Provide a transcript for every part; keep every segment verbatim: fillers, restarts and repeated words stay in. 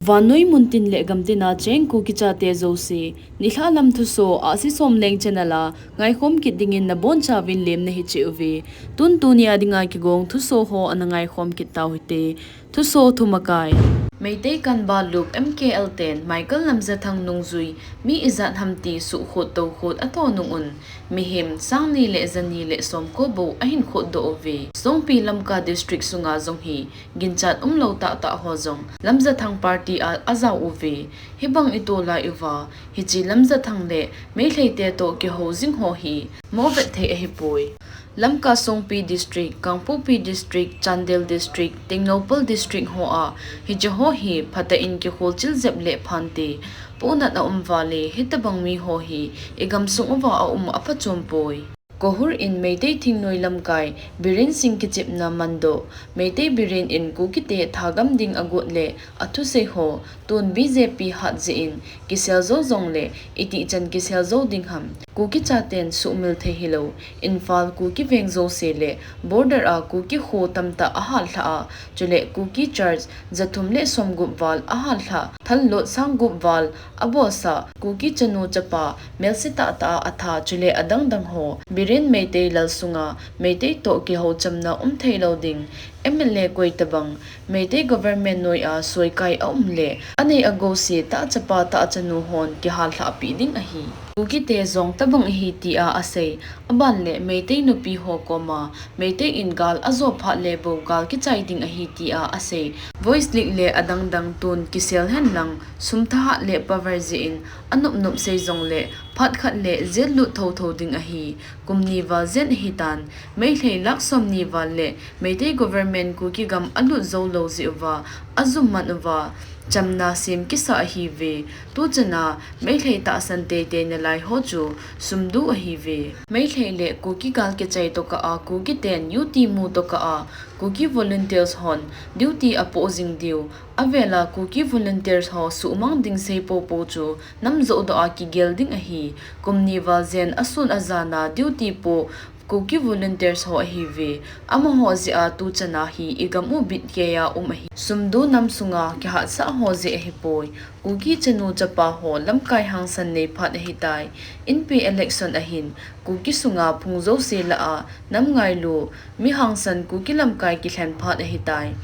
Vannoi muntin le gamtina cheng Kuki chate jouse, nilhah lam thuso, Ahsi Somleng channel a ngaikhom kit dingin nabonchauvin lemna hiche uve. Tun tunia dinga kigong thuso ho ana ngaikhom kit tau hite. Thuso thumakai. Meitei Kanba Lup M K L ten Michael Lamjathang nungjui mi ijat ham ti suhkhut toukhut ato nung un, mihem sang ni le jani le somko bou ahin khutdoh uve. Songpi Lamka District sunga jong hi ginchat umlou tahtah ho jong Lamjathang party a ajao uve. Hibang ito lai uva, hiche Lamjathang le Meitei te toh kihou jing ho hi movet thei ahipoi. Lamka Songpi District, Kangpokpi District, Chandel District, Tengnoupal District hoa hiche ho hi phatah in kikholchil jep le phante, pohnat aum uva le hitabang mi ho hi igamsung uva aum aphachom poi. Kohur in Meitei thingnoi lamkai Biren Singh kichepna mandoh, Meitei Biren in Kuki te thagam ding agot le athusei ho tun B J P hat jeh in kisel jou jongle itih chan kisel jou ding ham. Kuki chaten suhmil thei hilou, Imphal Kuki veng jouse le border a Kuki kho tamtah ahatlhah a, chule Kuki church jathum le somgup val ahatlhah, thalnot sanggup val abolsah, Kuki chanu chapa melse tahtah a atha, chule adangdang ho, Biren Meitei lal sunga Meitei toh kihouchamna um theilou ding, M L A koi tabang, Meitei government noi a soikai aum le, anei agouse tah chapa tah chanu hon kihatlhah peh ding ahi. Kuki te jong tabang ahi tia asei. Aban le Meitei nupi ho koma, Meitei in gal ajo phat le bou gal kichai ding ahi tia asei. Voice leak le adangdang tun kisel henlang, sum thahat le power jeh in anop nop sei jongle, phat khat le jail lut thotho ding ahi. Kum ni val jen ahitan, Meitei lakh somni val le Meitei government Kuki gam alut jou lou jeh uva, ajum man uva, chamna sem kisa ahiuve. Tuchana Meitei tahsan teitei nalai ho chu sumdu ahiuve. Meitei le Kuki gal kichai tokah a Kuki ten U T mu tokah a Kuki volunteers hon duty apoh jing diu. Avela Kuki volunteers ho suhmang ding sei popo chu nam joh doh a kigel ding ahi. Kum ni val jen asun ajana duty poh Kuki volunteers ho ahiuve. Amaho jeh a tuchana hi igam u bitkei a um ahi. Sumdu nam sunga kihatsah ho jeh ahipoi. Kuki chanu chapa ho lamkai hangsan nei phat ahitai. Inpi election ahin Kuki sunga phung jouse lah a nam ngailu mi hangsan Kuki lamkai kilhen phat ahitai.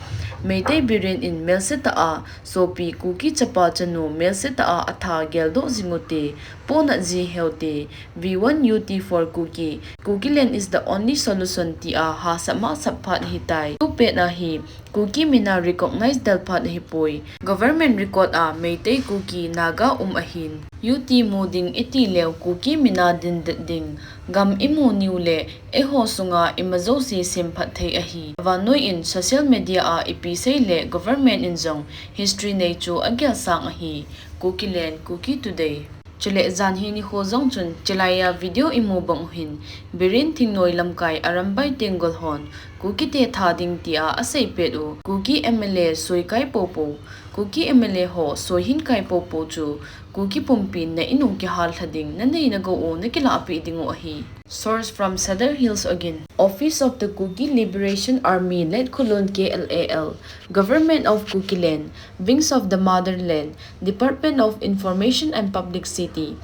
Meitei Biren in melse tah a sopi Kuki chapa chanu melse tah a atha geldoh jing ute, pohnat ji heute. We want U T for Kuki. Kukiland is the only solution tia hahsat mahsat phat ahitai. Tupet a hi Kuki mina recognize del phat ahipoi. Government record a Meitei, Kuki, Naga um ahin, U T mu ding iti leu Kuki mina dindet ding. Gam imu niu le eiho sunga ima jouse semphat thei ahi. Vannoi in social media a ipi sei le government in jong history nei chu agel sang ahi. Kukiland, Kuki Today. Chule jan hi nikho jong chun, chilai a video imu bang u hin, Biren thingnoi lamkai Arambai Tenggol hon Kuki te tha ding tia asei pet u, Kuki M L A soikai popo, Kuki M L A ho soihin kai popo chu, Kuki pumpin na in u kihal lha ding, na nei na gou u na kilah peh ding u ahi. Source from Sadar Hills again. Office of the Kuki Liberation Army, Letkhulun K L A L, Government of Kukiland, Wings of the Motherland, Department of Information and Publicity,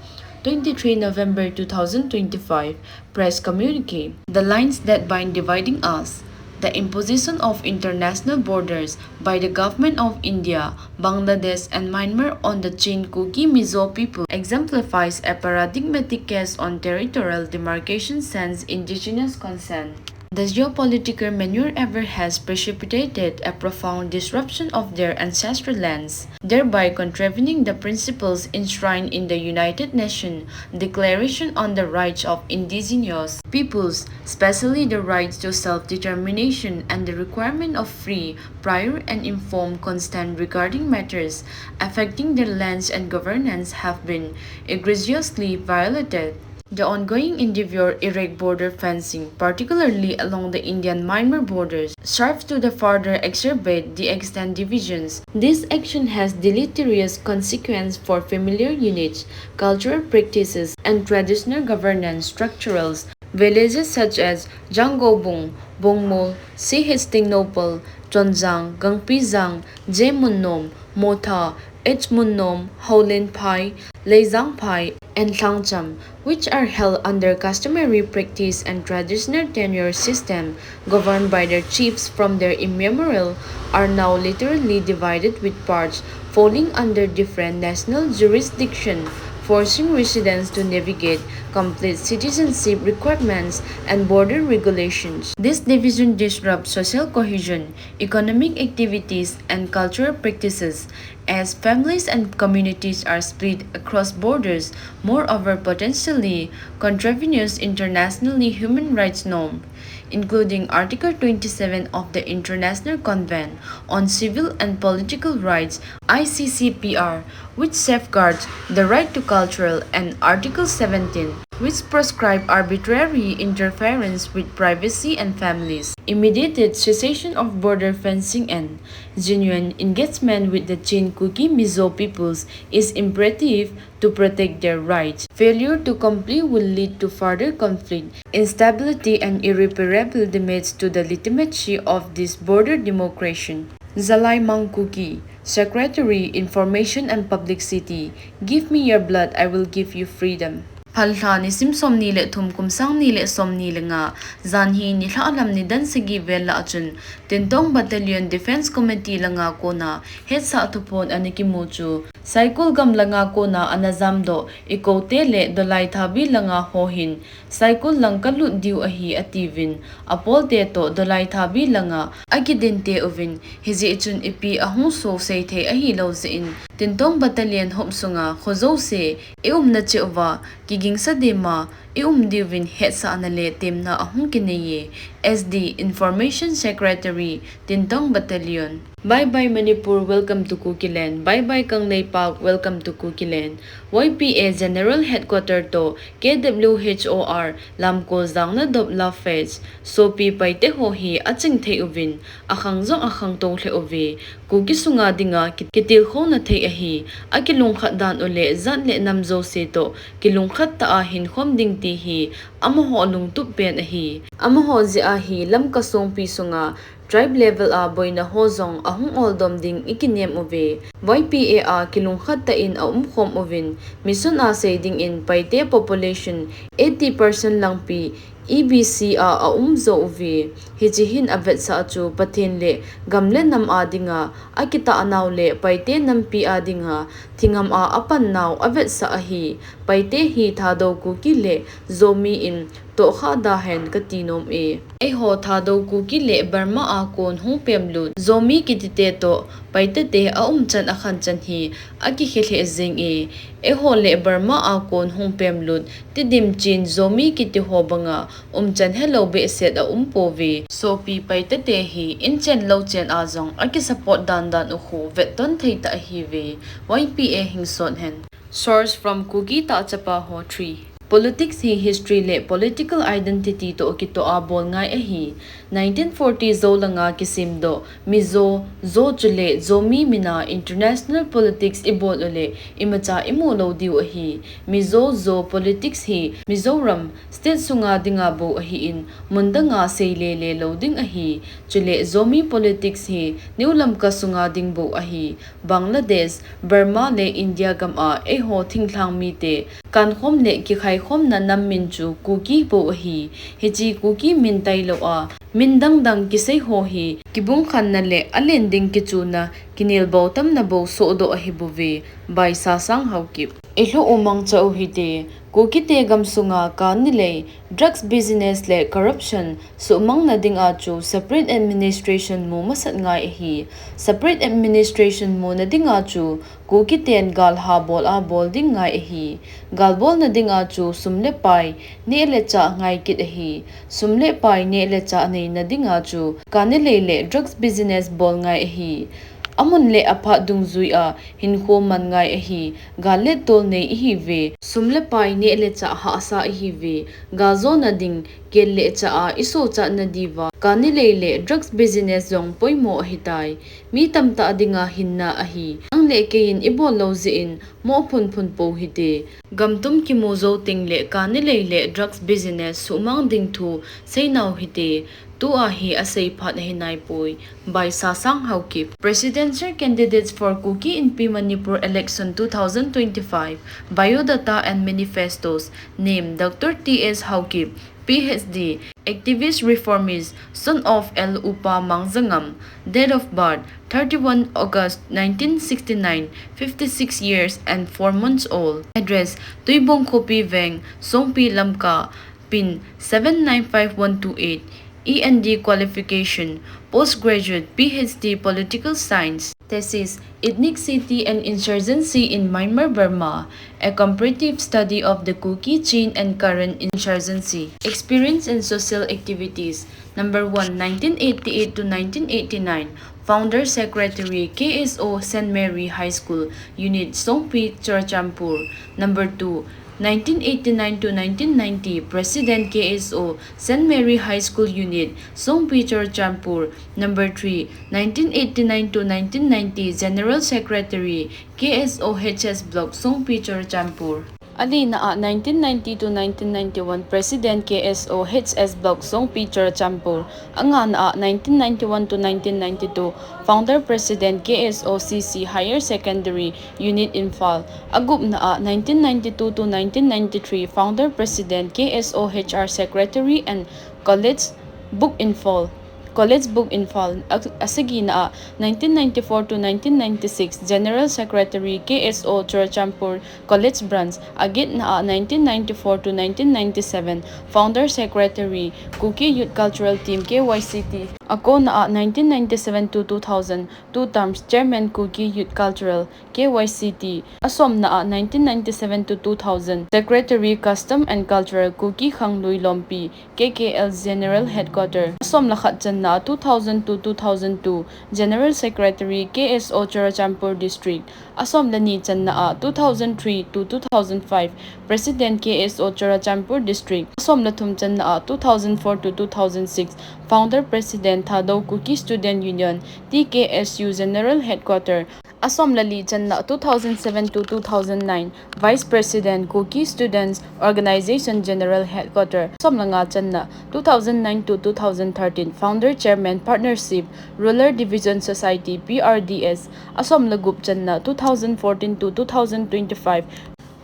twenty-three November two thousand twenty-five, press communique. The lines that bind dividing us, the imposition of international borders by the government of India, Bangladesh and Myanmar on the Chin Kuki Mizo people exemplifies a paradigmatic case on territorial demarcation sans indigenous consent. The geopolitical maneuver has precipitated a profound disruption of their ancestral lands, thereby contravening the principles enshrined in the United Nations Declaration on the Rights of Indigenous Peoples, especially the rights to self-determination and the requirement of free, prior and informed consent regarding matters affecting their lands and governance have been egregiously violated. The ongoing endeavor to erect border fencing, particularly along the Indian-Myanmar borders, serves to the further exacerbate the existing divisions. This action has deleterious consequences for familiar units, cultural practices, and traditional governance structures. Villages such as Jangobung, Bongmol, Sihis Tengnoupal, Chonjang, Gangpijang, J Munnom, Motha, H Munnom, Haulenphai, Leijangphai, and Lhangcham, which are held under customary practice and traditional tenure system governed by their chiefs from their immemorial, are now literally divided with parts falling under different national jurisdiction, forcing residents to navigate complete citizenship requirements and border regulations. This division disrupts social cohesion, economic activities, and cultural practices, as families and communities are split across borders, moreover, potentially contravenes internationally human rights norm, including Article twenty-seven of the International Convention on Civil and Political Rights, I C C P R, which safeguards the right to cultural, and Article seventeen, which prescribe arbitrary interference with privacy and families. Immediate cessation of border fencing and genuine engagement with the Chin Kuki Mizo peoples is imperative to protect their rights. Failure to comply will lead to further conflict, instability, and irreparable damage to the legitimacy of this border democracy. Zalaimang Kuki, Secretary, Information and Publicity, give me your blood, I will give you freedom. Phalhla nisim somni le thum kum sang ni le somni le nga, janhi nilhah lam nidan sagi vel lah a chun, Tintong Battalion Defence Committee langa kona hetsah thuphon ana kimu chu, Saikul gam langa kona ana jamdoh, Ikote le Dolaithabi langa ho hin, Saikul lang kalut diu ahi atiuvin, apolte toh Dolaithabi langa akidinte uvin, hijeh chun ipi ahung so seithei ahilou jeh in, Tintong Battalion hop sunga kho jouse i umna cheh uva, kigingsa dema i um diuvin hetsahna le temna ahung kinei e. S D, Information Secretary, Tintong Battalion. Bye bye Manipur, welcome to Kukiland. Bye bye Kangleipak, welcome to Kukiland. Y P A General Headquarter toh K W H O R Lamko jangna dop la phase. Sopi Paite ho hi aching thei uvin, akhang jong akhangtou lheh uve. Kuki sunga dinga ki-, kitilkhouna thei ahi. Akilungkhat dan u le jat le nam jouse toh kilungkhat tah a hinkhom ding ti hi amaho lungtup pen ahi. Amaho jeh a hi Lamka songpi sunga tribe level a boina ho jong ahung oldom ding i kinem uve. Y P A a kilungkhat tah in a umkhom uvin, mission a sei dingin Paite population eighty percent langpi E B C a a um jou uve. Hiche hin avetsah chu Pathen le gam le nam a dinga akitah nau le Paite nampi a dinga thingam a apan nau avetsah ahi. Paite hi Thadou Kuki le Zomi in tohkhah da hen kati nom e. Eiho Thadou Kuki le Burma a kon hung pemlut Zomi kiti te toh Paite te a umchan akhanchan hi akikhe lheh jeng e. Eiho le Burma a kon hung pemlut Tedim Chin Zomi kiti ho banga umchan helou behseh a um pouve. Sopi Paite te hi inchen louchen a jong akisupport dandan u khu vetton thei tah ahiuve. Y P A hingsot hen. Source from Kuki Tahchapa Ho three. Politics hi history le political identity toh kitoh a bol ngai ahi. Nineteen forty Zo langa kisemdoh Mizo, Zo chule Zomi mina international politics i bol u le imacha i mu lou diu ahi. Mizo, Zo politics hi Mizoram state sunga dinga bou ahin, mun danga sei le le lou ding ahi. Chule Zomi politics hi New Lamka sunga ding bou ahi. Bangladesh, Burma le India gam a eiho thinglhang mite kankhom le kikhaikhomna nam min chu Kuki bou ahi. Hiche Kuki min tailou a, min dang dang kisei ho hi kibungkhanna le alen ding kichuna, kinelbou tamna bou sohdoh ahi bouve. By Sasang Haokip. I lhu u mangcha u hite, Kukite gamsunga kani lei, drugs business le corruption suhmangna dinga chu separate administration mu masat ngai ahi. Separate administration muna dinga chu Kukiten galha bol a bol ding ngai ahi. Galbolna dinga chu sum le pai, neh le chah ngai kit ahi. Sum le pai neh le chah neina dinga chu kani lei le drugs business bol ngai ahi. Amun le aphat dungjuia hinkho man ngai ahi. Gal le tol nei ihiuve. Sum le pai neh le chah hahsa ihiuve. Gal jona ding, kel le chah a i sochatna diuva kani lei le drugs business jong poimo ahitai. Mi tamtah dinga hinna ahi. Nang le keiin i bol lou jeh in moh phunphun pou hite. Gamtum kimu jou teng le kani lei le drugs business suhmang ding thu seinau hite. Tua hi asei phat ahi naipoi. By Sasang Haokip. Presidential candidates for Kuki Inpi Manipur election two thousand twenty-five. Biodata and manifestos. Name, Doctor T S Haokip, P H D, activist reformist, son of L Upa Mangjangam. Date of birth, thirty-one August nineteen sixty-nine, fifty-six years and four months old. Address, Tuibong Khopi Veng, Songpi Lamka. Pin, seven nine five one two eight. E N D qualification, postgraduate, P H D, political science. Thesis, Ethnicity and Insurgency in Myanmar, Burma, a comparative study of the Kuki, Chin and Karen insurgency. Experience and social activities. Number one, nineteen eighty-eight to nineteen eighty-nine, Founder Secretary, K S O, Saint Mary High School, Unit, Songpi, Churachandpur. Number two, nineteen eighty-nine to nineteen ninety, President, K S O, Saint Mary High School Unit, Songpi, Churachandpur. Number three, nineteen eighty-nine to nineteen ninety, General Secretary, K S O H S Block, Songpi, Churachandpur. Alina a nineteen ninety to nineteen ninety-one, President, K S O H S Block, Songpi, Churachandpur. Angana a nineteen ninety-one to nineteen ninety-two, Founder President, K S O C C Higher Secondary Unit, Imphal. Agupna a nineteen ninety-two to nineteen ninety-three, Founder President, K S O H R Secretary and College Book, Imphal. College Book, Imphal. A, asagina a nineteen ninety-four to nineteen ninety-six, General Secretary, K S O Churachandpur College Branch. Agitna a nineteen ninety-four to nineteen ninety-seven, Founder Secretary, Kuki Youth Cultural Team, K Y C T. Akona a nineteen ninety-seven to two thousand, two terms, Chairman, Kuki Youth Cultural, K Y C T. Asomna a nineteen ninety-seven to two thousand, Secretary, Custom and Cultural, Kuki Khanglui Lompi, K K L General Headquarter. Asomle khat channa a two thousand to two thousand two, General Secretary, K S O Churachandpur District. Asomle ni channa a two thousand three to two thousand five, President, K S O Churachandpur District. Asomle thum channa a two thousand four to two thousand six, Founder President, Thadou Kuki Student Union, T K S U General Headquarter. Asomle li channa two thousand seven to two thousand nine, Vice President, Kuki Students Organization General Headquarter. Asomle nga channa two thousand nine to two thousand thirteen, Founder Chairman, Partnership, Rural Division Society, P R D S. Asomle gup channa two thousand fourteen to two thousand twenty-five,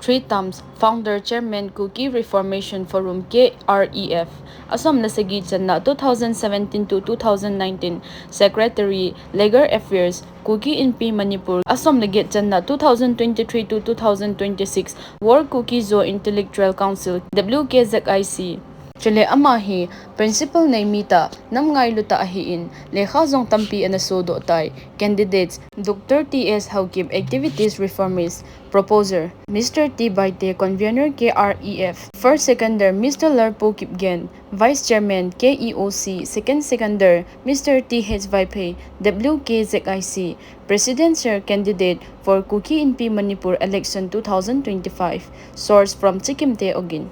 three terms, Founder Chairman, Kuki Reformation Forum, K R E F. Asomle sagi channa two thousand seventeen to two thousand nineteen, Secretary, Legal Affairs, Kuki Inpi Manipur. Asomle get channa two thousand twenty-three to two thousand twenty-six, World Kuki Zo Intellectual Council, W K Z I C. Chule ama hi principal nei mitah, nam ngailu tah ahin, lekha jong tampi ana sodoh tai. Candidates: Doctor T S Haokip, activist reformist, proposer; Mister T Baite, convener, K R E F, first seconder; Mister Lerpu Kipgen, vice chairman, K E O C, second seconder; Mister T H Vaiphei, W K Z I C, presidential candidate for Kuki Inpi Manipur election two thousand twenty-five. Source from Chikimte Ogin.